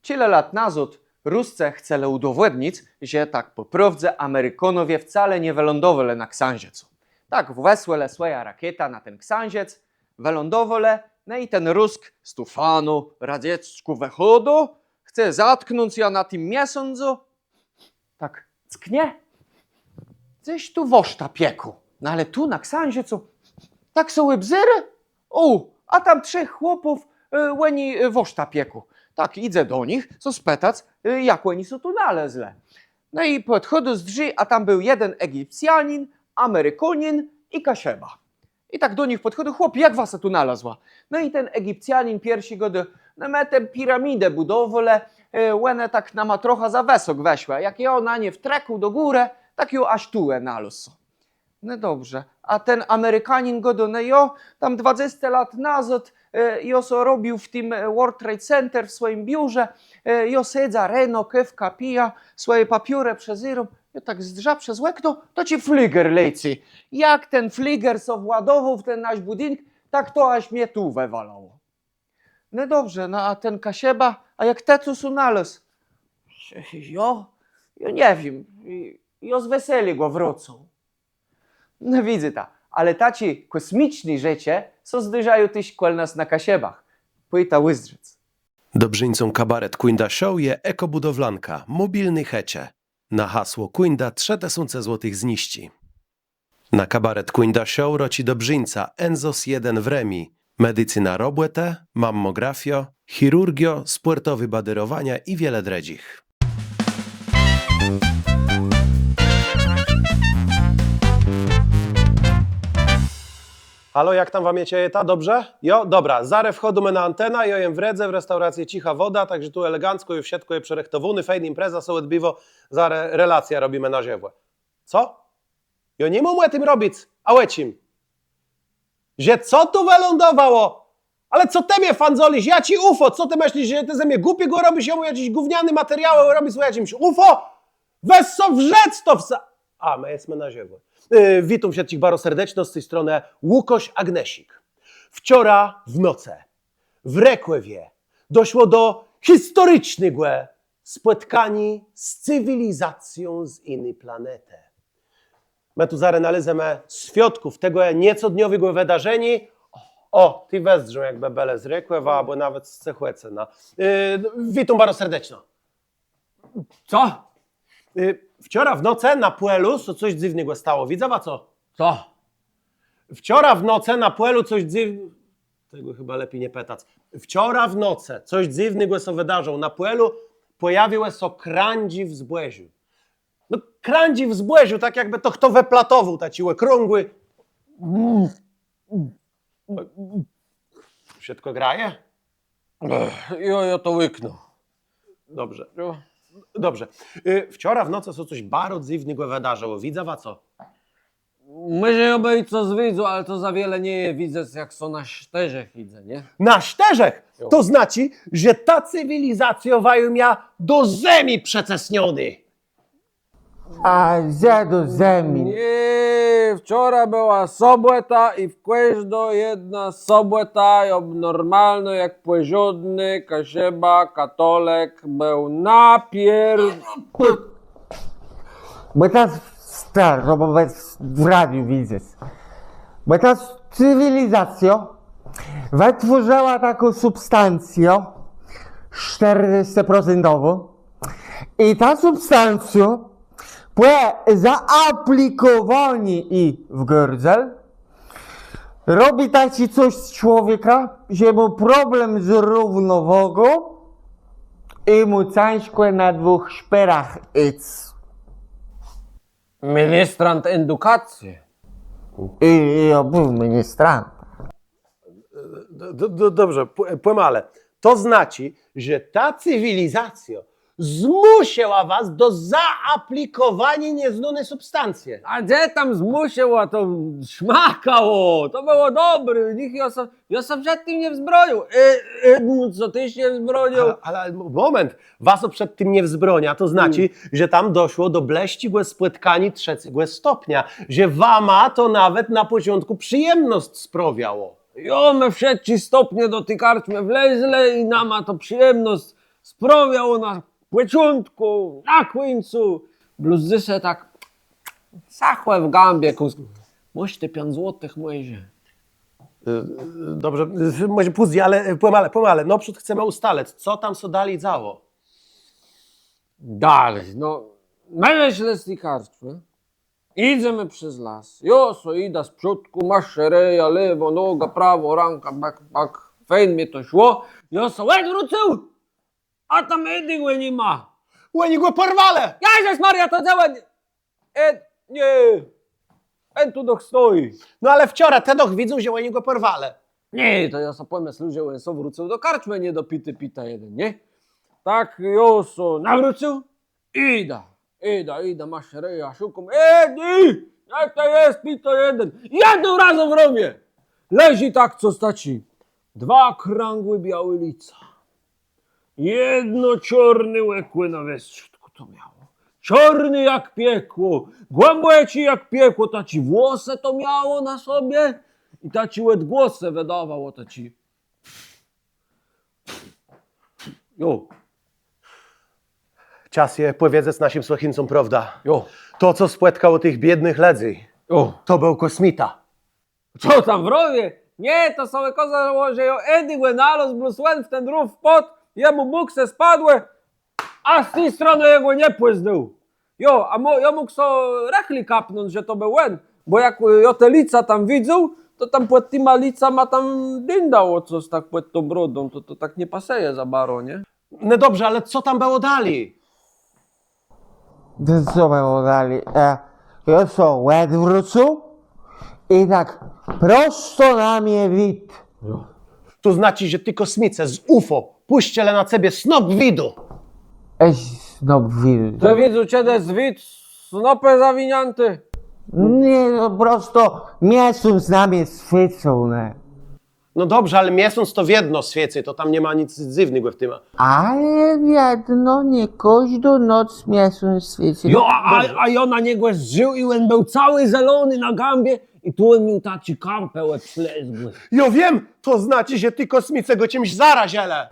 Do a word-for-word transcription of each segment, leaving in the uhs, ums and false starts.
Czile lat nazôd Rusce chcelë ùdowòdnic, że tak pò prôwdze Amerikanowie wcale nie wëlądowelë na Ksãżëcu. Tak wësłelë swòjã rakétã na ten Ksãżëc, wëlądowelë, no i ten Rusk z tu fanów radziecczich wëchôdô, chce zatknąc jã na tim miesądzu. Tak cknie. Gdzes tu wòszta piekô. No ale tu na Ksãżëcu tak sã òbzérô. Ò, a tam trzech chłopów, e, òni, e, wòszta piekô. Tak jidze do nich, sã spëtac, e, jak òni sã tu nalezlë. No i pòdchòdô, zdrzi, a tam béł jeden Egipcjanin, Amerikanin i Kaszëba. I tak do nich pòdchòdô: „Chłopie, jak wa sã tu nalazła?” No i ten Egipcjanin pierszi gôdô: „No më te piramidë bùdowelë, e, òne tak nama trochã za wësok wëszłë. Jak jô na nie wtrëkł do górë, tak jô jaż tu, e, nalôzł sã.” No dobrze. A ten Amerikanin gôdô: „No jô tam dwadzesce lat nazôd, e, jô so robił w tim, e, World Trade Center w swòjim biurze, e, jô sedzã reno, kawkã pijã, swòje papiorë przezéróm, jô tak zdrzã przez òkno, to taczi fliger lecy. Jak ten fliger sã władowôł w ten nasz bùdink, tak to jaż mie tu wëwalało.” No dobrze, no a ten Kaszëba, a jak të tu sã nalôzł? Jô? Jô nie wiém. Jô z weselégò wrôcôł. No widzyta, ale taczé kòsmiczné rzeczë sã zdôrzają téż kòl nas na Kaszëbach. Pòjta ùzdrzec. Dobrzińcą kabaret Kùńda Show je Ekobudowlanka, mòbilné chëcze. Na hasło Kùńda trzë tësące złotëch zniżczi. Na kabaret Kùńda Show rôczi dobrzińca Enzos jeden w Rëmi, medicyna robòtë, mammografiô, chirurgiô, spòrtowé badérowania i wiele drëdżich. Halo, jak tam wa mie czëjeta? Dobrze? Jo, dobra. Zarô wchôdómë na antenã, jô jem w Redze, w restauracje Cicha Woda, tak że tu elegancko i wszëtkò je przërëchtowóné, fejn impreza sã òdbiwô, zarô relacjã robimë na żëwò. Co? Jô ni móm ò tim robic. A ò czim? Że co tu wëlądowało? Ale co të mie fandzolisz? Jaczé ùfò? Co të mëslisz, że të ze mie głupiégò robisz? Jô móm jaczés gówniané materiałë robic ò jaczims ùfò? Wez so wrzëc to w sa... A, më jesmë na żëwò. E, witóm wszëtczich baro serdeczno, z ti stronë Łukôsz Agnesik. Wczora w nocë w Rekòwie doszło do historicznégò spòtkaniô z cywilizacją z jiny planetë. Më tu zarô nalézemë swiôdków tegò niecodniowégò wëdarzeniô. Ò, ti wëzdrzą, jakbë bëlë z Rekòwa, abò nawet z Cechòcëna. E, witóm baro serdeczno. Co? E, wczora w nocë na pòlu sã cos dzywnégò stało. Widza wa co? Co? Wczora w nocë na pòlu cos dzyw... Tegò chëba lepi nie pëtac. Wczora w nocë cos dzywnégò sã wëdarzëło. Na pòlu pòjawiłë sã krãdżi w zbòżu. No, krãdżi w zbòżu, tak jakbë to chto wëplatowôł, taczé òkrãgłé. Wszëtkò graje? Ech, jô, jô to łiknã. Dobrze. Jo. Dobrze. Y, wczora w nocë sã cos baro dzywnégò wëdarzëło. Widza wa co? Mòże jô bë i cos widzôł, ale to za wiele nie je widzec, jak sã na sztërzëch jidze, nié? Na sztërzëch? Jo. To znaczi, że ta cywilizacjô waju mia do zemi przëcësniony. A że do zemi? Nié, wczora bëła sobòta i w kòżdą jedną sobòtã jô normalno jak pòrzódny Kaszëba, katolëk béł na pier... Bò ta star... to bò w radiu widzec. Bò ta cywilizacjô wëtwòrzëła taką substancjã sztërdzescëprocentową, i ta substancjô pò zaaplikòwanim ji w gardzel robi taczé cos z człowiekã, że mô problem z równowôgą i mù cãżkò na dwùch szpérach jic. Ministrant edukacje. I, i jô béł ministrant. Do, do, do, dobrze, pò-, pòmale. To znaczi, że ta cywilizacjô zmùszëła was do zaaplikòwaniô nieznóny substancje. A dze tam zmùszëła, to szmakało, to bëło dobré. Nicht jô sã, jô sã przed tim nie wzbroził. E, e, co, të sã nie wzbroził? Ale, ale mòment, wa sã przed tim nie wzbronia, to znaczi, że tam doszło do blësczégò spòtkaniô trzecégò stopnia, że wama to nawet na pòczątkù przëjemnosc sprôwiało. Jo, më wszëtczé stopnie do ti karczmë wlezlë i nama to przëjemnosc sprawiało na pòczątkù, na kùńcu. Blós dzysô tak sachò w gãbie kąsk. Môsz të piãc złotëch mòże? Dobrze, mòże pózni, ale pòmale, pòmale. Nôprzód chcemë ùstalëc, co tam sã dali dzało. Dali, no, më wëszlë z ti karczmë. Jidzemë przez las. Jô so jidã z przódkù, maszerëjã, lewô noga, prawô rãka, bak, bak. Fejn mie to szło. Jô so òdwrócył, a tam Ediégò ni ma. Òni gò pòrwalë! Jezës Maria, to dzëwò. E, nié. Òn tu doch stoji. No ale wczora të doch widzôł, że òni gò pòrwalë. Nié, to jô so pòmëslôł, że òn so wrócył do karczmë niedopiti pita jeden, nié? Tak jô so nawrócył. Jidã, jidã, jidã, maszerëjã, szukóm. Edi! Dze të jes, pito jeden? Jednym razã w rowie! Leżi tak cos taczi. Dwa krãgłé biôłé lica. Jedno czôrné òkò na westrzódkù to miało. Czôrné jak piekło, głãbòczé jak piekło, taczé włosë to miało na sobie i taczé òdgłosë wëdôwało, taczé. Jo. Czas je pòwiedzec naszim słëchińcóm prôwdã. Jo. To, co spòtkało tëch biédnëch lëdzy, jo, to béł kòsmita. Co tam w rowie? Nié, to sã òkôzało, że jô Ediégò nalôzł, blós òn w ten rów wpôdł, jemù bùksë spadłë, a z ti stronë jô gò nie pòznôł. Jo, a mò-, jô mógł so rëchli kapnąc, że to béł òn, bò jak, e, jô te lica tam widzôł, to tam pòd tima licama tam dindało cos tak pòd tą brodą, to, to tak nie pasëje za baro, nié? No dobrze, ale co tam bëło dali? To co bëło dali? E, jô so òdwrócył i tak prosto na mie wid. To znaczi, że ti kòsmicë z ùfò pùscëlë na cebie snop widu. Ej, snop widu. Të widzôł czedës wid snopë zawiniãti? Nié, no prosto miesąc na mie swiécył, nié? No dobrze, ale miesąc to wiedno swiécy, to tam ni ma nic dzywnégò w tim. Ale wiedno, nié kòżdą noc miesąc swiécy. Jo, a, a, a jô na niegò zdrzôł i òn béł całi zelony na gãbie i tu òn miôł taczé kãpë òbslëzgłé. Jô wiém, to znaczi, że ti kòsmicë gò czims zarazëlë.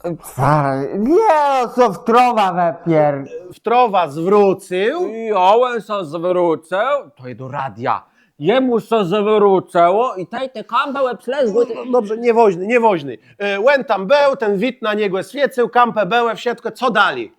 Za-, nié, òn sã w trôwã wëpier-, w trôwã zwrócył? Jo, òn sã zwrócył, to je do radia. Jemù sã zwrócëło i tej te kãpë òbslëzgłé. No, dobrze, niewôżné, niewôżné. E, òn tam béł, ten wid na niegò swiécył, kãpë bëłë, wszëtkò, co dali?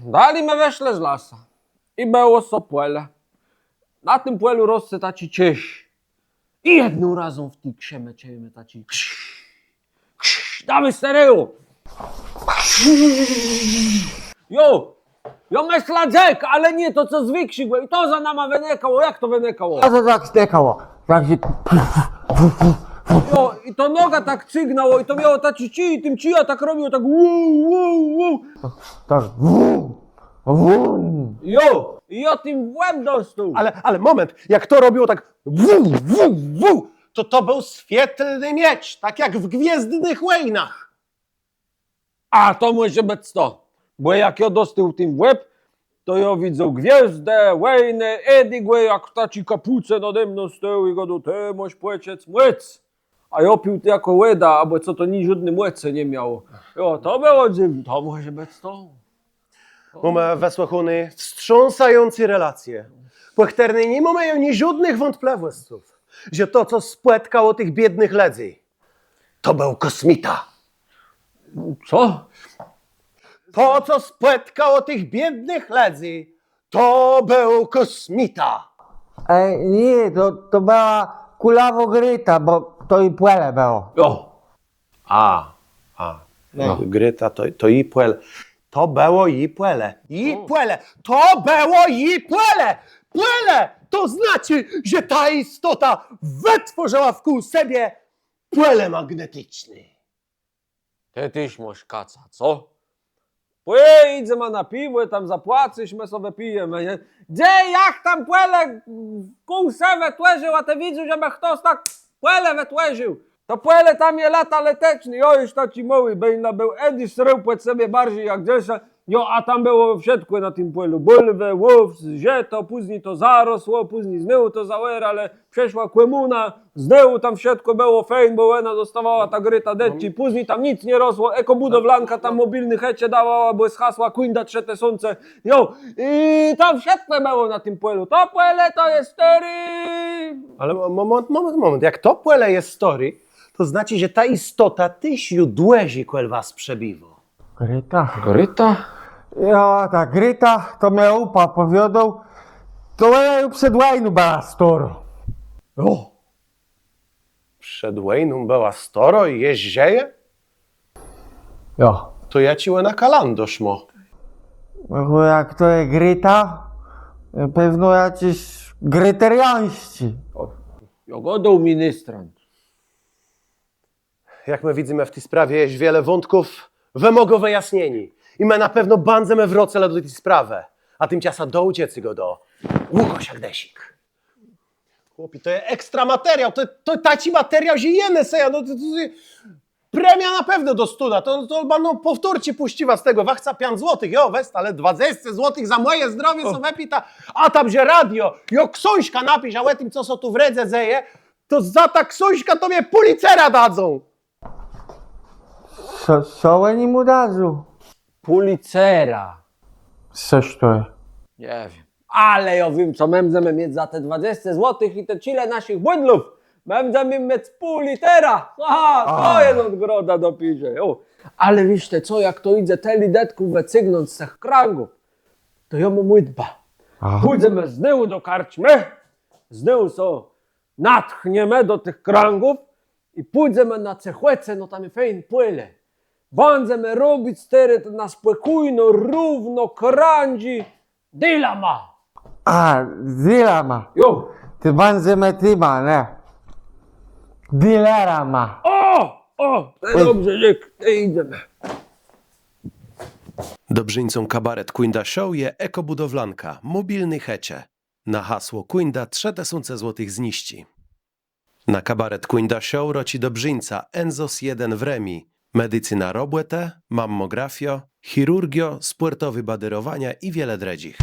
Dali më wëszlë z lasa. I bëło so pòle. Na tim pòlu rosce taczi czerz. I jednym razã w ti krzëmie czëjemë taczi krz. Krz, dôwôj stereo! Jo! Jô mëslã dzëk, ale nié, to cos wikszégò. I to za nama wënëkało. Jak to wënëkało? A to tak wënëkało. Tak się... Jo, i to noga tak cygnãło i to miało taczi czij, tim czijã tak robiło, tak wu, wu, wu. Tak wu, wu. Jo, i jô tim w łeb dostôł. Ale, ale moment, jak to robiło tak wu, wu, wu, to to béł swietlny miecz, tak jak w Gwiezdnych Wòjnach. A to mòże bëc to, bò jak jô dostôł tim w łeb, to jô widzôł gwiôzdë, wòjnë, Ediégò, jak w taczi kapùce nade mną stoji i gôdôł: Të môsz pòczëc mòc. A jô pił to jakò wòdã, abò co to niżódny mòcë nie miało. Jo, to bëło dzywné, to mòże bëc to. Mómë wësłëchóné wstrząsającé relacje, pò chtërny ni mómë ju niżódnëch wątplëwòsców, że to, co spòtkało tëch biédnëch lëdzy, to béł kòsmita. Co? To, co spòtkało tëch biédnëch lëdzy, to béł kòsmita. E, nié, to, to bëła kùlawô Grita, bò to ji pòle bëło. Jo. A, a. No. Grita to, to ji pòle. To bëło ji pòle. Ji pòle. To bëło ji pòle. Pòle! To znaczi, że ta jistota wëtwòrzëła wkół sebie pòle magneticzné. Të téż môsz kaca, co? Pòj, jidzemë na piwò, tam zapłacysz, më so wëpijemë, nié? Dze, jak tam pòle kół se wëtwòrził, a të widzôł, żebë chtos tak pòle wëtwòrził? To pòle tam je lata leteczné, jô jesz taczi môłi béł, béł Edi srôł pòd sebie barżi jak dzysô, Jo, a tam bëło wszëtkò na tim pòlu. Bùlwë, òws, żëto, pózni to zarosło, pózni znowù to zaòrelë, przëszła kòmùna, znowù tam wszëtkò bëło fejn, bò òna dostôwała ta Grëta dëtczi, pózni tam nick nie rosło, Ekòbùdowlanka tam mòbilné chëcze dôwała, bò je hasło Kùńda trzë tësące. Jo, i tam wszëtkò bëło na tim pòlu. To pòle to je stôré. Ale mo-, moment, moment, moment. Jak to pòle je stôré, to znaczi, że ta jistota téż ju dłëżi kòl was przebiwô. Grëta? Grëta? Jo, ta Grëta, to mie òpa pòwiôdôł, to òna ju przed wòjną bëła stôrô. Jo. Przed wòjną bëła stôrô i jesz żëje? Jo. To jaczi òna kalãdôrz mô? No, jak to je Grëta, pewno jaczis grëteriańsczi. Jo, gôdôł ministrant. Jak më widzymë, w ti sprawie je wiele wątków wëmôgô wëjasnieniô. I më na pewno bãdzemë wrôcelë do ti sprawë. A timczasã do ùczëcégò do Łukôsza Gdesik. Chłopi, to je ekstra materiôł, to, to taczi materiôł, że jenë sã, no to, to, to premiô na pewno dostónã, to, to bãdã pòwtórczi pùszcziwac z tegò, wachta piãc złotëch, jo, wez, ale dwadzesce złotëch za mòje zdrowié so wëpita, a tam, że radio, jo, ksążkã napiszã ò tim, co sã tu w Redze dzeje, to za tã ksążkã to mie Pùlitzera dadzą. Co, co òni mù dadzą? Pùlitzera. Cos to je. Nie wiém. Ale jô wiém, co më mdzemë miec za te dwadzesce złotëch i te czile naszich bùdlów. Më mdzemë miec Pùlitzera. Aha, to je nôdgroda dopiérze. Jo. Ale wiész të co, jak to jidze tëli dëtków wëcygnąc z tëch krãgów, to jô móm ùdbã. Aha. Pùdzemë znôwù do karczmë, znôwù sã natchniemë do tëch krãgów i pùdzemë na Cechòce, no tam je fejn pòle. Bãdzemë robic terô na spòkójno, równo krãdżi dilama. A, dilama. Jo. Tej bãdzemë tima, nié? Dilerama. Ò, ò, to dobrze, niech, tej jidzemë. Dobrzińcą kabaret Kùńda Show je Ekòbùdowlanka, mòbilné chëcze. Na hasło Kùńda trzë tësące złotëch zniżczi. Na kabaret Kùńda Show rôczi dobrzińca Enzos jeden w Rëmi. Medicyna robòtë, mammografiô, chirurgiô, spòrtowé badérowania i wiele drëdżich.